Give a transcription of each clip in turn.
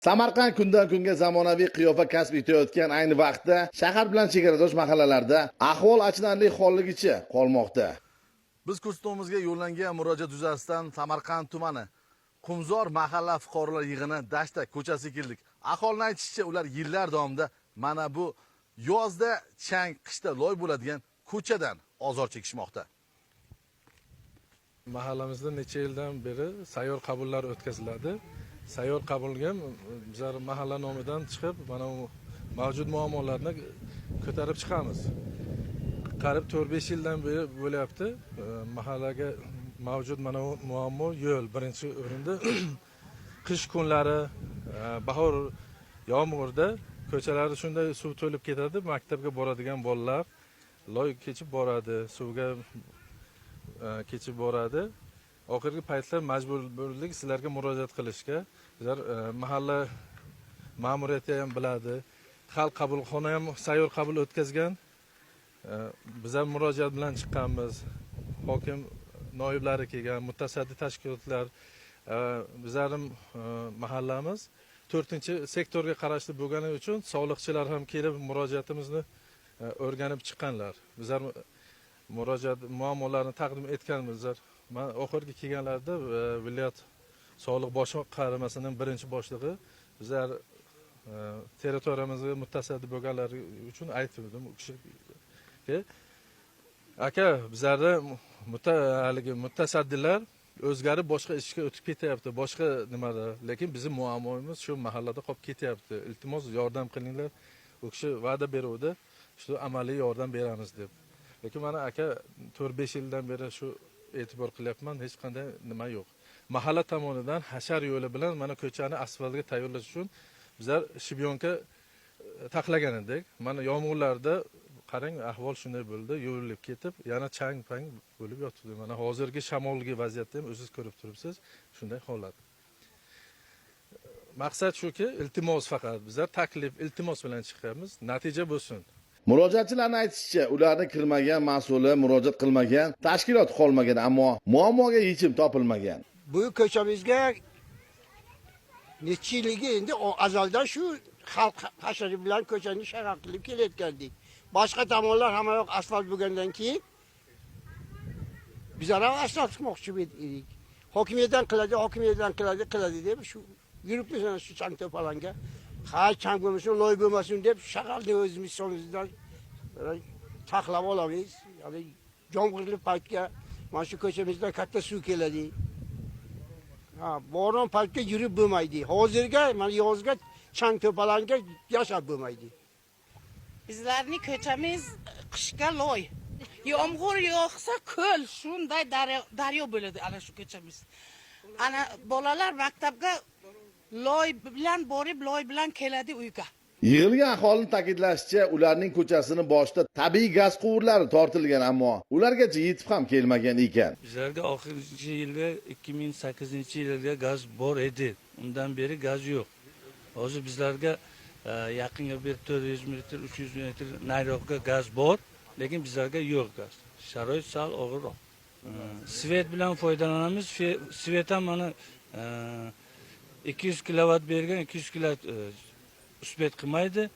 Samarqand kundan kunga zamonaviy qiyofa kasb etayotgan ayni vaqtda shahar bilan chegaradosh mahallalarda ahvol achinarli holligicha qolmoqda. Biz ko'rsatuvimizga yo'llangan murojaat yuzasidan Samarqand tumani Qumzor mahalla fuqarolar yig'ini Dashta ko'chasiga keldik. Aholining aytishicha, ular yillar davomida mana bu yozda chang, qishda loy bo'ladigan ko'chadan ozor chekishmoqda. Mahallamizda necha yildan beri sayyor qabullar o'tkaziladi. Sayyor qabulga bizlar mahalla nomidan chiqib, mana bu mavjud muammolarni ko'tarib chiqamiz. Qariyb 4-5 yildan beri bo'lyapti. Mahallaga mavjud mana bu muammo yo'l birinchi o'rinda. Qish kunlari, bahor yomg'irda ko'chalarda shunday suv to'lib ketadi. Maktabga boradigan bolalar loy kechib boradi, suvga kechib boradi. Oxirgi paytlar majbur bo'ldik sizlarga murojaat qilishga. Bizlar mahalla ma'muriyati ham biladi, xalq qabulxona ham sayyor qabul o'tkazgan. Biz ham murojaat bilan chiqqanmiz. Hokim noiblari kelgan, mutasaddi tashkilotlar, bizlarning mahallamiz to'rtinchi sektorga qarashli bo'lgani uchun soliqchilar ham kelib murojaatimizni o'rganib chiqqanlar. Bizlar murojaat muammolarni taqdim etganmiz. Man oxirgi kelganlarida viloyat soliq boshqarmasining birinchi boshlig'i bizlar territoriyamizga mutasaddi bo'lganlari uchun aytdim u kishiga: "Aka, bizlarda haligi mutasaddilar o'zgarib, boshqa ishga o'tib ketyapti, boshqa nimada, lekin bizni muammomiz shu mahallada qolib ketyapti, iltimos, yordam qilinglar." U kishi va'da beruvdi shu amaliy yordam beramiz deb. Lekin mana, aka, 4-5 yildan beri shu e'tibor qilyapman, hech qanday nima yo'q. Mahalla tomonidan hashar yo'li bilan mana ko'chani asfaltga tayyorlash uchun bizlar щебёнка taxlagan edik. Mana yomg'irlarda qarang, ahvol shunday bo'ldi, yuvilib ketib, yana chang pang bo'lib yotibdi. Mana hozirgi shamolgi vaziyatda ham o'zingiz ko'rib turibsiz, shunday holat. Maqsad shuki, iltimos, faqat bizlar taklif, iltimos bilan chiqyapmiz, natija bo'lsin. Murojaatchilarning aytishicha, ularni kirmagan mas'uli, murojaat qilmagan tashkilot qolmagan, ammo muammoga yechim topilmagan. Bu ko'chamizga necha yilligi endi azaldan shu xalq hashari bilan ko'chani shag'al qilib kelayotgandik. Boshqa tomonlar hamma yoq asfalt bo'lgandan keyin bizlar ham asfalt qilmoqchi edik. Hokimiyatdan qiladi, hokimiyatdan qiladi, qiladi deb shu yuribmiz ana shu chang to'polonga. Ha, chang bo'lmasin, loy bo'lmasin deb shag'alni o'zimiz hisobimizdan taxlab olamiz. Ya'ni yomg'irli paytga mana shu ko'chamizdan katta suv keladi. Ha, bo'ron paytga yurib bo'lmaydi. Hozirga mana yozga chang to'polonga yashab bo'lmaydi. Bizlarning ko'chamiz qishga loy. Yomg'ir yog'sa ko'l, shunday daryo, daryo bo'ladi ana shu ko'chamiz. Ana bolalar maktabga loy bilan borib, loy bilan keladi uyga. Yig'ilgan aholini ta'kidlashicha, ularning ko'chasini boshida tabiiy gaz quvurlari tortilgan, ammo ulargacha yetib ham kelmagan ekan. Bizlarga oxirgi yilda, 2008 yilda gaz bor edi. Undan beri gaz yo'q. Hozir bizlarga yaqinga bir 400 metr, 300 metr nariroqqa gaz bor, lekin bizlarga yo'q gaz. Sharoit sal og'irroq. Свет bilan foydalanamiz. Свет ham mana 200 kilovat bergan, 200 kilovat успеть qilmaydi.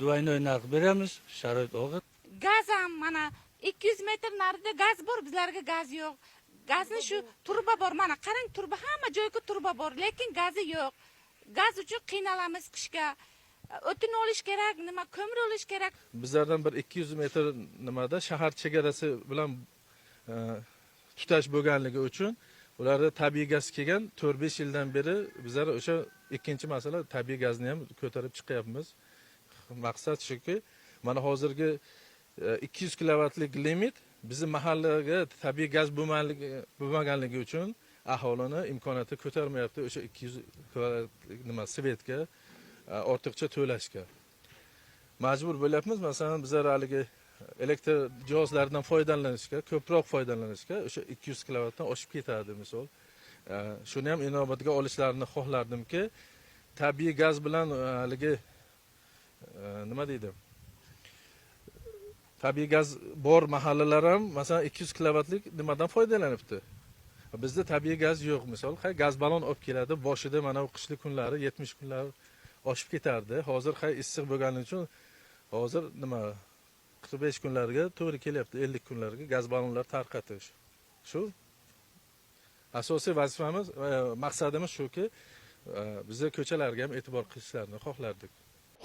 Двойной narx beramiz. Sharoit og'ir. Gaz ham mana 200 metr narida gaz bor, bizlarga gaz yo'q. Gazni shu truba bor, mana qarang, truba, hamma joyga truba bor, lekin gazi yo'q. Gaz uchun qiynalamiz qishga. O'tin olish kerak, nima, ko'mir olish kerak. Bizlardan bir 200 metr nimada shahar chegarasi bilan tutash bo'lganligi uchun ularda tabiiy gaz kelgan 4-5 yildan beri. Bizlar o'sha ikkinchi masala, tabiiy gazni ham ko'tarib chiqyapmiz. Maqsad shuki, mana hozirgi 200 kilovatlik limit bizni mahallaga tabiiy gaz bo'lmaganligi uchun aholini imkoniyati ko'tarmayapti o'sha 200 kilovatlik nima свет ga ortiqcha to'lashga majbur bo'lyapmiz. Masalan, bizlar haligi elektr jihozlaridan foydalanishga, ko'proq foydalanishga o'sha 200 kilovatdan oshib ketadi misol. Shuni ham inobatga olishlarini xohlardimki, tabiiy gaz bilan haligi nima deydi, tabiiy gaz bor mahallalar ham masalan 200 kilovatlik nimadan foydalanibdi. Bizda tabiiy gaz yo'q, misol, gaz balon olib keladi. Boshida mana bu qishli kunlari 70 kunlar oshib ketardi. Hozir issiq bo'lgani uchun hozir nima 45 kunlarga to'g'ri kelyapti, 50 kunlarga gaz balonlar tarqatish. Shu asosiy vazifamiz, maqsadimiz shuki, bizni ko'chalarga ham e'tibor qilishlarini xohlardik.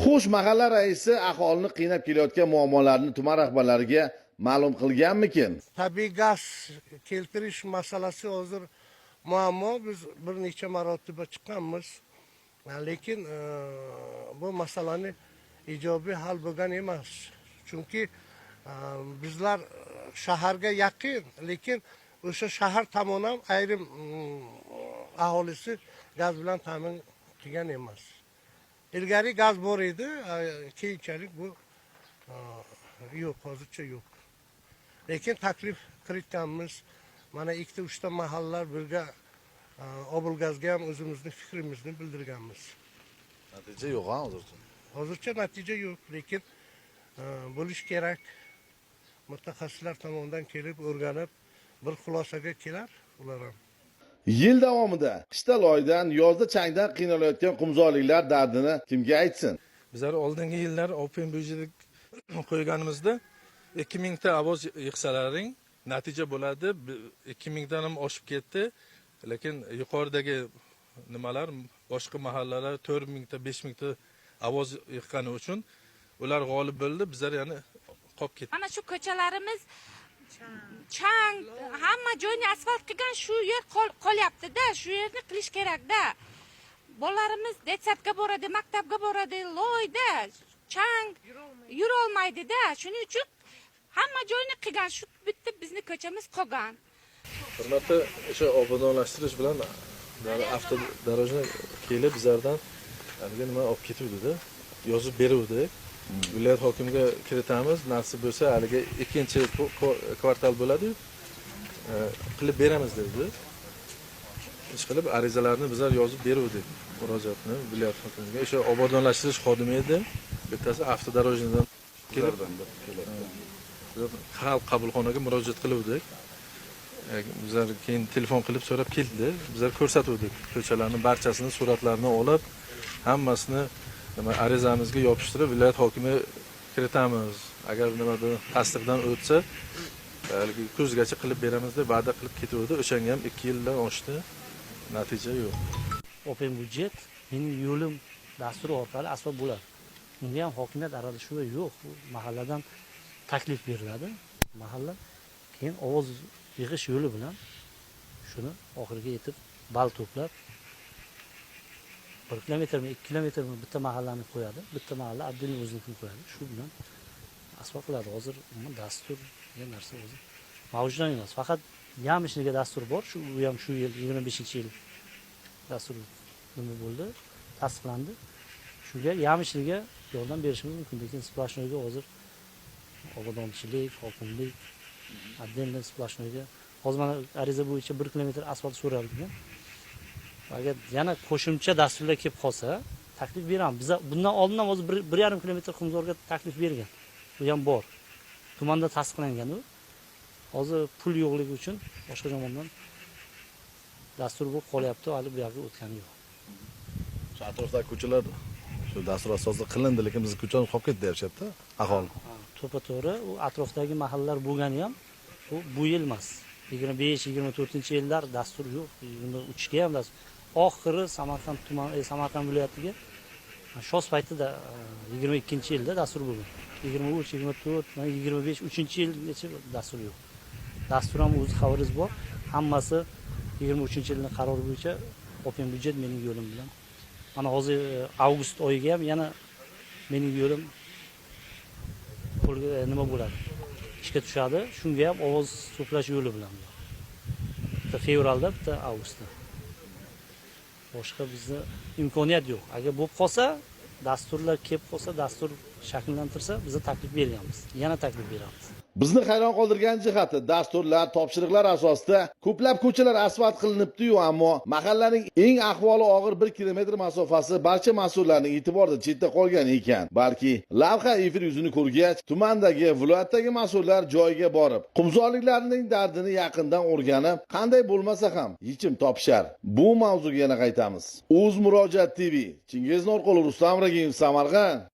Xo'sh, mahalla raisi aholini qiynab kelayotgan muammolarni tuman rahbarlariga ma'lum qilganmikin? Tabiiy gaz keltirish masalasi hozir muammo. Biz bir necha marotaba chiqqanmiz, lekin bu masalani ijobiy hal bo'lgan emas, chunki bizlar shaharga yaqin, lekin o'sha shahar tomon ham ayrim aholisi gaz bilan ta'min qilgan emas. Ilgari gaz bor edi, keyinchalik bu yo'q, hozircha yo'q. Lekin taklif kiritganmiz. Mana ikkita uchta mahallalar birga oblgazga ham o'zimizni fikrimizni bildirganmiz. Natija yo'q ha hozircha. Hozircha natija yo'q, lekin bo'lish kerak. Mutaxassislar tomonidan kelib o'rganib bir xulosaga kelar ular ham. Yil davomida qishda loydan, yozda changdan qiynalayotgan qumzorliklar dardini kimga aytsin? Bizlar oldingi yillar open budget qo'yganimizda 2000 ta ovoz yig'salaring natija bo'ladi. 2000 dan ham oshib ketdi. Lekin yuqoridagi nimalar, boshqa mahallalar 4000 ta, 5000 ta ovoz yig'gani uchun ular g'olib bo'ldi, bizlar yana qolib ketdik. Mana shu ko'chalarimiz chang, hamma joyni asfalt qilgan, shu yer qolyapti-da, shu yerni qilish kerak-da. Bolalarimiz детсад ga boradi, maktabga boradi, loyda, chang, yurolmaydi-da. Shuning uchun hamma joyni qilgan, shu bitta bizni ko'chamiz qolgan. Hurmatli, o'sha obodonlashtirish bilan автодорожный kelib bizlardan haligi nima olib ketuvdi-da, yozib beruvdi. Viloyat hokimiga kiritamiz, nasib bo'lsa haligi ikkinchi kvartal bo'ladi-yu, qilib beramiz dedi. Ish qilib arizalarni bizlar yozib beruvdik, murojaatni viloyat hokimiga. O'sha obodonlashtirish xodimi edi, bittasi автодорожный dan kelib xalq qabulxonaga murojaat qiluvdik. Bizlar keyin telefon qilib so'rab keldi. Bizlar ko'rsatuvdik ko'chalarni barchasini, suratlarini olib, hammasini nima arizamizga yopishtirib viloyat hokimi kiritamiz. Agar nimada tasdiqdan o'tsa, haligi kuzgacha qilib beramiz deb va'da qilib ketuvdi. O'shanga ham 2 yildan oshdi. Natija yo'q. Open budget mening yo'lim dasturi orqali asfalt bo'ladi. Unga ham hokimiyat aralashuvi yo'q. Bu mahalladan taklif beriladi. Mahalla keyin ovoz yig'ish yo'li bilan shuni oxiriga yetib ball to'plab 1 kilometrmi, 2 kilometrmi bitta mahallani qo'yadi, bitta mahalla отдельно o'zinikini qo'yadi. Shu bilan asfalt qiladi. Hozir umuman dastur degan narsa o'zi mavjud emas. Faqat ямочный ga dastur bor. Shu u ham shu yil 25-yil dastur nima bo'ldi, tasdiqlandi. Shunga ямочный ga yordam berishimiz mumkin, lekin сплошной ga hozir obodonchilik, hokimlik отдельно сплошной ga hozir mana ariza bo'yicha 1 kilometr asfalt so'ralgan. Agar yana qo'shimcha dasturlar kelib qolsa, taklif beramiz. Biza bundan oldin ham hozir 1,5 kilometr Qumzorga taklif bergan. U ham bor. Tumanda tasdiqlangan u. Hozir pul yo'qligi uchun boshqa tomondan dastur bo'lib qolyapti, hali bu yoqqa o'tgani yo'q. Shu atrofdagi ko'chalar shu dastur asosida qilindi, lekin bizni ko'chamiz qolib ketdi deyishyapti aholi. To'ppa-to'g'ri, u atrofdagi mahallalar bo'lgani ham bu yil emas. 25, 24-yillar dastur yo'q, 23ga ham dastur. Oxiri Samarqand tuman, Samarqand viloyatiga Shoz paytida 22-yilda dastur bo'lgan. 23, 24, 25, 3-yilgacha dastur yo'q. Dastur ham o'zi xabaringiz bor. Hammasi 23-yilning qarori bo'yicha open budget mening yo'lim bilan. Mana hozir avgust oyiga ham yana mening yo'lim qo'lga nima bo'ladi? Ishga tushadi. Shunga ham ovoz to'plash yo'li bilan. Bitta fevralda, bitta avgustda. Boshqa bizni imkoniyat yo'q. Agar bo'lib qolsa, dasturlar kelib qolsa, dastur shakllantirsa, biz taklif berganmiz. Yana taklif beramiz. Bizni hayron qoldirgan jihati dasturlar, topshiriqlar asosida ko'plab ko'chalar asfalt qilinibdi-yu, ammo mahallaning eng ahvoli og'ir 1 kilometr masofasi barcha mas'ullarning e'tiboridan chetda qolgan ekan. Balki lavha efir yuzini ko'rgach, tumandagi, viloyatdagi mas'ullar joyiga borib, qumzorliklarning dardini yaqindan o'rganib, qanday bo'lmasa ham yechim topishar. Bu mavzuga yana qaytamiz. O'z Murojaat TV, Chingiz Norqulov, Rustam Ragimov, Samarqand.